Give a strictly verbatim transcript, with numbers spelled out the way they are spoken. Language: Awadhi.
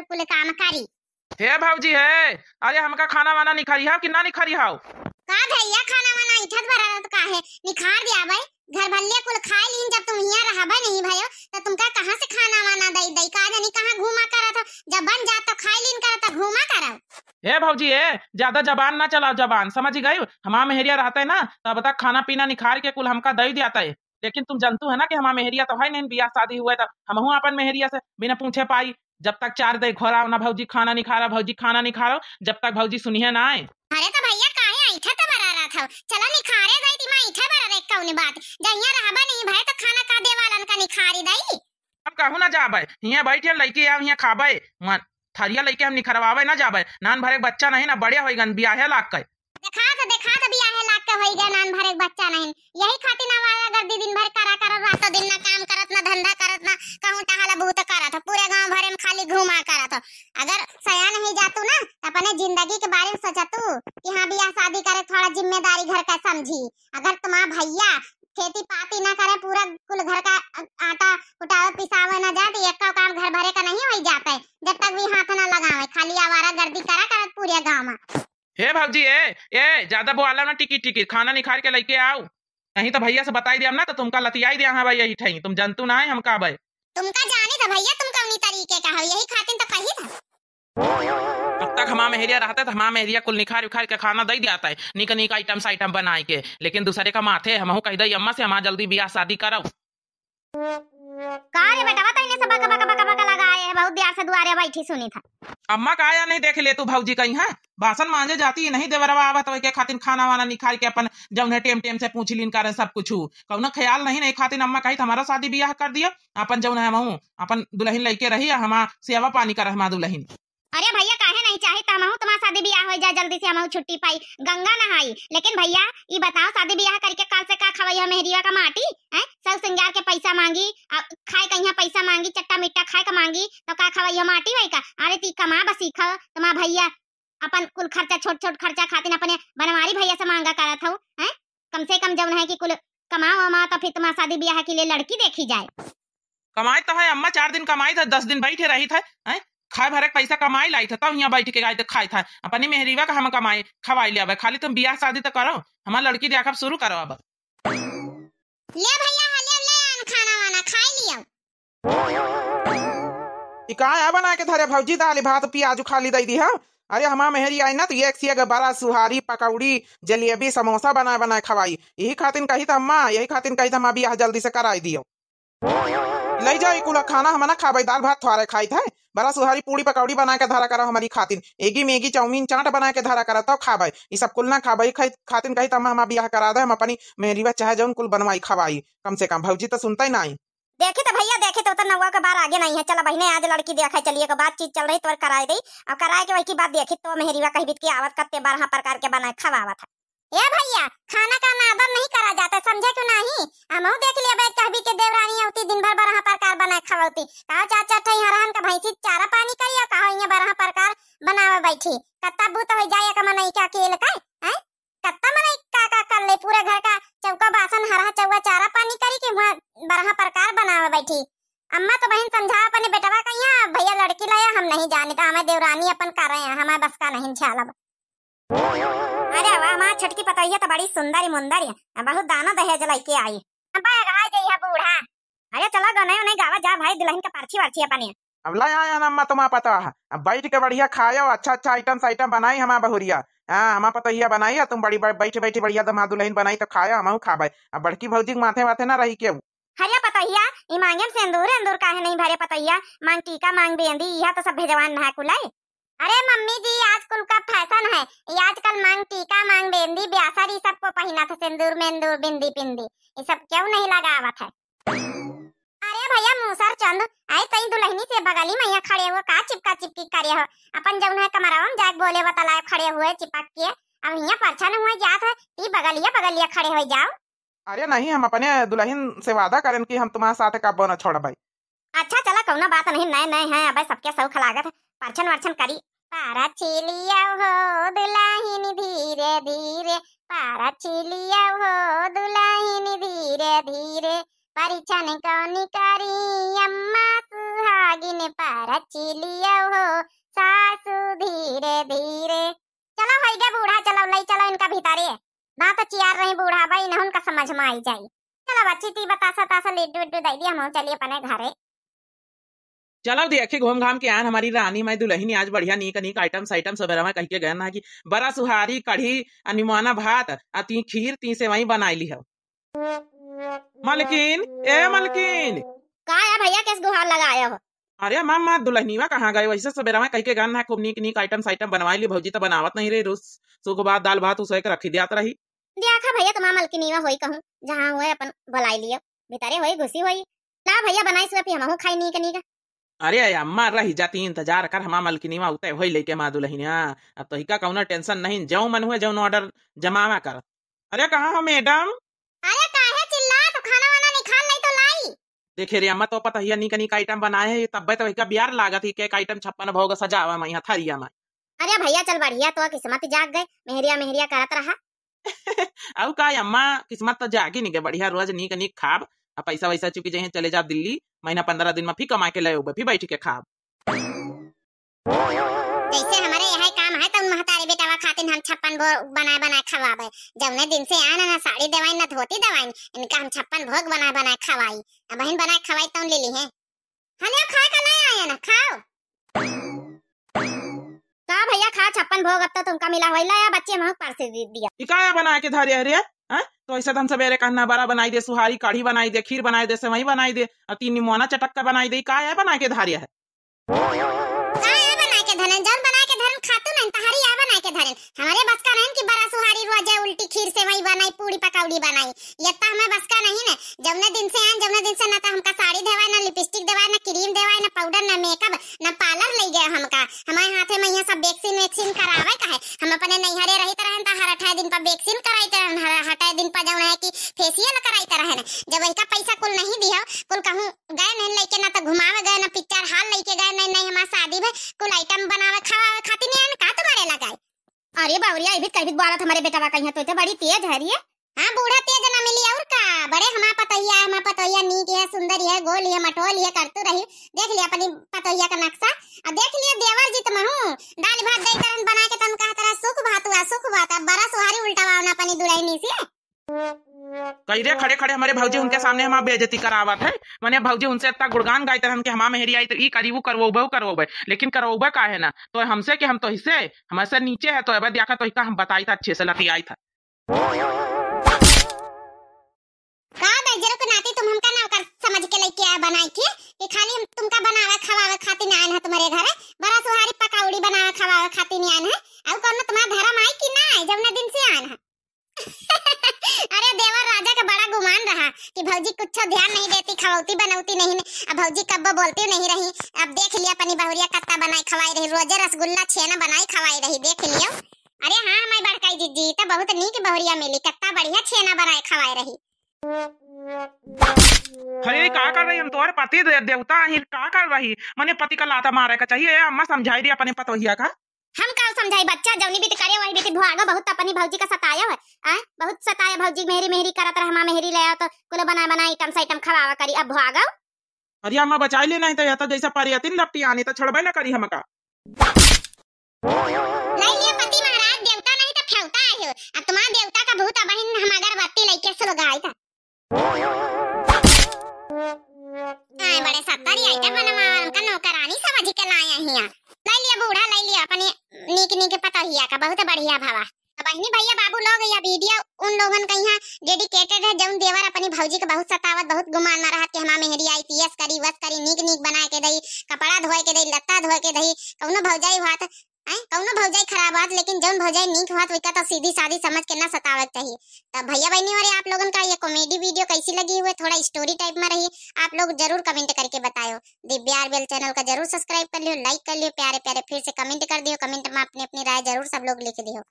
कुल काम करी। हे भौजी हे, अरे हमका खाना वाना निखारी हाव कि ना निखारी हाव? का भैया, खाना वाना ऐठत भरा रहत काहे? निखार दिया भाई, घर भल्ले कुल खाए लीन, जब तुम हियाँ रहबे नहीं भयो, तो तुमका कहाँ से खाना वाना दई दई? का जानी कहाँ घूमा करत हो, जब बन जात तो खाए लीन करत, तो घूमा करब। हे भौजी हे, ज्यादा जबान ना चलाओ, जबान समझ गई? हमार मेहरिया रहते ना, तब तक खाना पीना निखार के कुल हमका दई दियाते। लेकिन तुम जनतू है ना कि हमार मेहरिया तो है नहीं, बियाह शादी हुए तो हमहू अपन मेहरिया से बिना पूछे पाई, जब तक चार दे घोराओ ना भौजी खाना निखारा, भौजी खाना निखारो, जब तक भौजी सुनिए ना आए। अरे तो भैया काहे ऐठे तो बरा रहत हो, चला निखारे दई दी, मैं ऐठे बरा रे कौन बात, जहिया रहबा नहीं भाई तो खाना का देवालन का निखारी दई। हम कहूँ ना जाबे, हियाँ बैठे लइके आओ, हियाँ खाबे, मन थरिया लइके हम निखरवावे ना जाबे, नान भरे बच्चा नहीं ना, बड़े होइगन, बियाहे लाग के। देखा तो, देखा तो, बियाहे लाग के होइगे, नान भरे बच्चा नहीं। यही खातिर ना आवारा गर्दी दिन भर करा करत, रातों दिन ना काम करत, ना धंधा करत, ना कहूँ टहल बूत करत, पूरे गाँव भरे में खाली घूमा करत। अगर सयान ही जातू ना, तो अपने जिंदगी के बारे में सोचतू कि हाँ, बियाह शादी करे, थोड़ा जिम्मेदारी घर का समझी। अगर तुम्हारा भैया खेती पाती ना करे, पूरा कुल घर का आटा उटावे पिसावे ना जाए, तो एक काम घर भरे का नहीं होई जाता है, जब तक भी हाथ ना लगावे, खाली आवारा गर्दी करा करत पूरे गाँव में। हे भौजी, ए, ए, ज्यादा बोआला ना टिकी टिकी, खाना निखार के लइके आओ, नहीं तो भैया से बताई दिया ना, तो तुमका लतियाई दिया। हाँ भाई, यही ठही, तुम जनतू ना है, हम का भाई। तुमका जानी तो भैया, तुम कौनी तरीके का हो, यही खातिर तो कही था। जब तक हमार मेहरिया रहते, तो हमार मेहरिया कुल निखार उखार के खाना दई दियाते, निक निक आइटम साइटम बनाई के, लेकिन दूसरे का माथे हमहू कह दई अम्मा से, हमार जल्दी बियाह शादी करौ। का रे बेटवा, तइने से बक, बक, बक, बक लगाए है, बहुत देर से दुआरे बैठी सुनी था। अम्मा का आया नहीं देख ले तू भौजी कहीं है, बासन मांजे जाती नहीं, देवरवा आवत हो के खातिन खाना वाना निखार के अपन जौन है टेम टेम से पूछ लीन करे सब कुछ। कौनो ख्याल नहीं, नहीं खातिन अम्मा कही हमारा शादी बियाह कर दिया, अपन जौन है हमहू अपन दुलहिन लइके रही, हमार सेवा पानी करे हमार दुलहिन। अरे भैया, काहे नहीं चाही, त हमहू तुम्हार शादी बियाह हो जाए, जल्दी से हमहू छुट्टी पाई, गंगा नहाई। लेकिन भैया, ई बताओ, शादी बियाह करके काल से का खवैया मेहरिया का माटी, हैं? सब सिंगार के पैसा मांगी, आ खाए कहिया पैसा मांगी, चट्टा मिट्टा खाए का मांगी, तो का खवैया माटी होई का? अरे ती कमा बस सीखो, तुम्हार भैया अपन कुल खर्चा, छोट छोट खर्चा खातिन अपने बनवारी भैया से मांगा करत हो, हैं? कम से कम जौन है कि कुल कमाओ वमाओ, तो फिर तुम्हार शादी बियाह के लिए लड़की देखी जाए। कमाई तो है अम्मा, चार दिन कमाई था, दस दिन बैठे रही था, हैं? खाए भरे के पैसा कमाई लाई था, तब यहाँ बैठ के आए थे खाई था। अपनी मेहरीवा का हम कमाई खवाई ले अब, खाली तुम बियाह शादी तो करो, हमार लड़की देखब शुरू करो अब। ले भैया, हाँ, ले, ले आन खाना वाना खाई लियो। ई का है बना के धरे भौजी, दाल भात पियाज खाली दई दी है। अरे हमार मेहरी आई ना तो एक से एक बरा सुहारी पकौड़ी जलेबी समोसा बनाए बनाए खवाई। यही खातिन कही था अम्मा, यही खातिन कही था अम्मा बियाह जल्दी से कराई दियो। लई जाई कुल खाना हम ना खाबे, दाल भात थोड़े खाई थे, बरा सुहारी पूड़ी पकौड़ी बना के धरा करो हमारी खातिन, एगी मैगी चाउमीन चाट बना के धरा करो तब खाबे। ई सब कुल ना खाबे, खाई खातिन कही था अम्मा हमार बियाह करा दे, हम अपनी मेहरीवा चाहे जौन कुल बनवाई खवाई, कम से कम भौजी तो सुनते नहीं। देखी तो भैया, देखी तो, तो नौवा के बार आगे नहीं है। चला बहिने, आज लड़की देखा चलिए के बातचीत चल रही, तोर कराए दई। अब कराए के वही की बात देखी तो मेहरीवा कही बीत के आवत कत्ते बारह प्रकार के बनाए खवावत है। ए भैया, खाना का अनादर नहीं करा जाता, समझे क्यों नहीं? हमहू देख लिया बे, कहबी के देवरानी अवती दिन भर बारह प्रकार बनाए खवावती। का चार चार ठे यहाँ रहन का भैंसी चारा पानी करी और कहो यहाँ बारह प्रकार बनावे बैठी। कत्ता बूत हो जाए एक मनई के अकेल का, हैं? कत्ता मनई का का कर ले, पूरे घर का चौका बासन हरहा चौका चारा पानी करी के वहाँ बरहा प्रकार बनावे बैठी। अम्मा तो बहिन समझाओ अपने बेटवा का यहाँ, भैया लड़की लाया हम नहीं जाने, तो हमें देवरानी अपन कर रहे हैं, हमारे बस का नहीं झेलब। अरे वाह, हमार छोटकी पतोहिया तो बड़ी सुंदर ही मुंदर है, बहुत दानो दहेज लइके आई। अब्बा अगहा जइहा बूढ़ा। अरे चला गनई उनई गावा जा भाई, दुलहिन के परछी वरछी अपने। अब लै आया ना अम्मा तुम्हार पतोह, अब बैठ के बढ़िया खायो, अच्छा अच्छा आइटम साइटम बनाई हमार बहुरिया। हाँ, हमार पतोहिया बनाई, आ तुम बड़ी बै-, बैठ बैठ बढ़िया दमा दुलहिन बनाई तो खायो, हमहू खाबे। अब बड़की भौजी के माथे वाथे ना रही केहू। हरिया पतोहिया, ई मांगे में सेंदूर एंदूर काहे नहीं भरे पतोहिया? मांग टीका, मांग बेंदी, इहा तो सब भेजवान नहा कुलाई। अरे मम्मी जी, आजकल का फैशन है, ये आजकल मांग टीका, मांग बेंदी, ब्यासर, ये सबको पहिना था, सेंदूर मेंदूर, बिंदी पिंदी, ये सब क्यों नहीं लगावत है? अरे भैया मूसर चंद, आई तई दुलहिनी से बगली में यहाँ खड़े हुए का चिपका चिपकी करे हो? अपन जौन है कमरवा में जाके बोले बतलाए खड़े हुए चिपक के, अब यहाँ परछन हुए जात है, ती बगलिया बगलिया खड़े हो जाओ। अरे नहीं, हम अपने दुलहिन से वादा करेन कि हम तुम्हारे साथ कब्बो न छोड़बै। अच्छा चला, कौनो बात नहीं, नए नए हैं, अबे सबके शौक लागत है, परछन वरछन करी। परछी लियो हो दुलहिन धीरे धीरे, परछी लियो हो दुलहिन धीरे धीरे, परिछन कौन करी अम्मा सुहागिन, परछी लियो हो। आई जाई। चला बच्ची, ती बतासा तासा लड्डू उड्डू दे दिया, हम चली अपने घरे। चलो देखी घूम घाम के आन हमारी रानी, मैं दुलहिनी आज बढ़िया नीक नीक आइटम साइटम सबेरा में कह के गए ना कि बरा सुहारी, कढ़ी, आ निमोना भात, आ ती खीर, ती सेवई बनाई ली हो। मलकिन, ए मलकिन। का है भैया, किस गुहार लगाया हो? अरे मामा, दुलहिनीवा कहाँ गए? वैसे सबेरा में कह के गए ना, खूब नीक नीक आइटम साइटम बनवाई ली। भौजी तो बनावत नहीं रही, रोज सुख भात, दाल भात उसोए के रखी दियात रही। देखा भैया, तुम्हारा मलकिनीवा होई कहूँ, जहाँ होए अपन बुलाई लियो, भीतरे होई, घुसी होई। ला भैया, बनाई सुबह, फिर हमहू खाई नीक नीक। अरे अम्मा, रही जाती, इंतजार कर, हमार मलकिनीवा उतय होई लेके हमार दुलहिनिया। अब तो हिका कौनो टेंशन नहीं, जौन मन हुए, जौन ऑर्डर जमावा कर। अरे कहाँ हो मैडम? अरे काहे चिल्ला, तो खाना वाना निकाल लाई तो लाई। देखे रे अम्मा, तो पतोहिया नीक नीक आइटम बनाए है, तब्बे तो हिका बियार लागत ही, केक आइटम छप्पन भोग सजावा मैं यहाँ थरिया में। अरे भैया चल बढ़िया, तो किस्मत जाग गए, मेहरिया मेहरिया करत रहा। अउ का अम्मा, किस्मत तो जागी नहीं गए, बढ़िया रोज नीक नीक खाब, आ पैसा वैसा चुकी जइहे, चले जाब दिल्ली, महीना पंद्रह दिन में फिर कमा के ले उबे, फिर बैठ के खाब। जैसे हमारे यह काम है तो उन महतारी बेटावा खातिर हम छप्पन भोग बनाए बनाए खवाबे। जौने दिन से आन ना साड़ी देवाइन ना धोती देवाइन, इनका हम छप्पन भोग बनाए बनाए खवाई। अब बहिन बनाए खवाई तौन ले ली है। हले खाए का ले आया ना, खाओ। का भैया, खा छप्पन भोग, अब तो तुमका मिला होई, ला या बच्चे महक पार से दे दिया। ई का है बनाए के धरे है रे? हैं? तो ऐसे तो हम सबेरे कहना बरा बनाई दे, सुहारी कढ़ी बनाई दे, खीर बनाई दे, सेवई बनाई दे, और तीन निमोना चटक्का बनाई दे, ई का है बनाए के धरे है? का है बनाए के धरन? जौन बनाए के धरन खातू नहीं, तहारी या बनाए के धरन। हमारे बस का नहीं कि बरा सुहारी रोजे उल्टी खीर सेवई बनाई, पूड़ी पकौड़ी बनाई। ये तो हमें बस का नहीं ना। जौने दिन से आन, जौने दिन से ना तो हमका साड़ी देवाए, ना लिपस्टिक देवाए, ना क्रीम देवाए, ना पाउडर, ना मेकअप, ना पार्लर ले गए हमका। हमारे हाथे में यहाँ सब वैक्सीन वैक्सीन करावे का है। हम अपने नैहरे रहित रहन तो हर अठारह दिन पर वैक्सीन कराइत रहन, हर अठारह दिन पर जौन है कि फेशियल कराइत रहन। जब वही का पैसा कुल नहीं दियो, कुल कहूँ गए नहीं लेके, ना तो घुमावे गए, ना पिक्चर हॉल लेके गए, नहीं, नहीं हमार शादी भे, कुल आइटम बनावे खवावे खातिर नहीं आन का तुम्हारे लगाए। अरे बावरिया, ये भी कह भी बोलत हमारे बेटवा कहीं तो इतने बड़ी तेज है रे। हाँ, बूढ़ा तेज ना मिली और का। बड़े हमार पतोहिया, हमार पतोहिया नीक है, सुंदर है, गोल है, मटोल है, करतू रही। देख लिया अपनी पतोहिया का नक्शा। अब देख लिया देवर जी तुमहू, दाल भात दे तरन बना के तन कहत रहा सुख भात हुआ, सुख भात। अब बरा सुहारी उल्टावा ना अपनी दुलहिनी से। कही रे, खड़े खड़े हमारे भौजी उनके सामने हमार बेइज्जती करावत है। मने भौजी उनसे इतना गुणगान गाइत रहन कि हमार मेहरी आई तो ई करी, वो करवोबे, वो करवोबे, लेकिन करवोबे का है ना, तो हमसे कि हम तो हिस्से, हमसे नीचे है, तो अब देखा तो हिका हम बताई था अच्छे से लतियाई था। का दर्जरों के नाते तुम हमका नौकर समझ के लेके आया बनाए के, कि खाली हम तुमका बनावे खवावे खातिर आन है तुम्हारे घर, बरा सुहारी पकौड़ी बनावे खवावे खातिर आन है, और कौनो तुम्हारा धर्म आई कि ना आई, जौने दिन से आन है। अरे देवर राजा का बड़ा गुमान रहा कि भौजी कुछ ध्यान नहीं देती, खवौती बनौती नहीं, अब भौजी कब्बो बोलती नहीं रही। अब देख लिया अपनी बहुरिया कत्ता बनाई खवाई रही, रोजे रसगुल्ला छेना बनाई खवाई रही, देख लियो। अरे हाँ, हमारी बड़काई जीजी तो बहुत नीक बहुरिया मिली, कत्ता बढ़िया छेना बनाई खवाई रही। अरे का कर रही, हम तोहर पति दे-, देवता ही, का कर रही? मने पति का लाता मारे का चाहिए। ए अम्मा, समझाई दी अपने पतोहिया का। हम का समझाई बच्चा, जौनी बीती करे वही बीती भुआगो। बहुत अपनी भौजी का सतायो है, आ? बहुत सतायो भौजी, मेहरी मेहरी करत रहा, माँ मेहरी ले आओ तो कुलो बना बना आइटम साइटम खवावा करी, अब भुआगो। अरे अम्मा, बचाई ले नहीं तो, या तो जैसा परियतिन लपटी आनी तो छोड़बे ना करी हमका। लाई लियो पति महाराज, देवता नहीं तो फेवता आए हो। अब तुम्हारा देवता का भूत अब बहिन हम अगरबत्ती लेके सुलगाई था। आए बड़े सत्तरी आइटम बनवा, उनका नौकरानी समझ के लाए हिया। लाई लिया बूढ़ा, लाई लिया अपने नीक नीक पतोहिया का, बहुत बढ़िया भवा। तो बहिनी भैया बाबू लोग, यह वीडियो उन लोगन का यहाँ डेडिकेटेड है, जौन देवर अपनी भौजी के बहुत सतावत, बहुत गुमान में रहत कि हमार मेहरी आईपीएस करी, वस करी, नीक नीक बनाए के दई, कपड़ा धोए के दई, लत्ता धोए के दई, कौनो भौजाई हुआ तो हैं, कौनो भौजाई खराब बात, लेकिन जौन भौजाई नीक बात, ओका तो सीधी सादी समझ के ना सतावे के चाहिए। तब भैया बहनी, और आप लोगन का ये कॉमेडी वीडियो कैसी लगी हुई, थोड़ा स्टोरी टाइप में रही, आप लोग जरूर कमेंट करके बतायो। दिव्या आरबीएल चैनल का जरूर सब्सक्राइब कर लियो, लाइक कर लियो, प्यारे प्यारे फिर से कमेंट कर दियो, कमेंट में अपनी अपनी राय जरूर सब लोग लिख दियो।